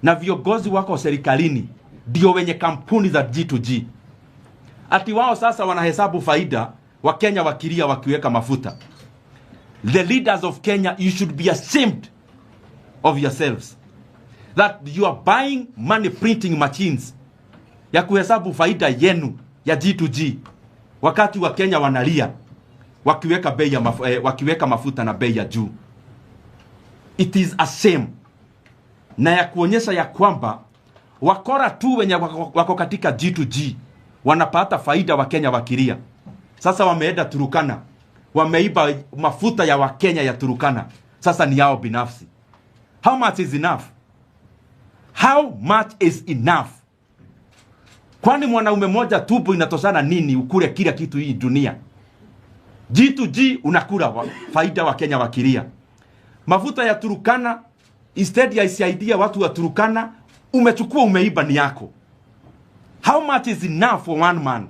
Na viongozi wako serikalini ndio wenye kampuni za G2G. Ati wao sasa wanahesabu faida, Wakenya wakilia wakiweka mafuta. The leaders of Kenya, you should be ashamed of yourselves that you are buying money printing machines ya kuhesabu faida yenu ya G2G wakati Wakenya wanalia wakiweka bei ya wakiweka mafuta na bei ya juu. It is a shame, na ya kuonyesha ya kwamba wakora tu wenye wako katika G2G wanapata faida, Wakenya wakilia. Sasa wameenda Turukana, wameiba mafuta ya Wakenya ya Turukana, sasa ni yao binafsi. How much is enough? How much is enough? Kwani mwanaume mmoja tumbo inatoshana nini ukule kila kitu hii dunia? G2G unakula faida Wakenya wakilia. Mafuta ya Turukana, instead ya isaidia watu wa Turukana, umechukua, umeiba, ni yako. How much is enough for one man?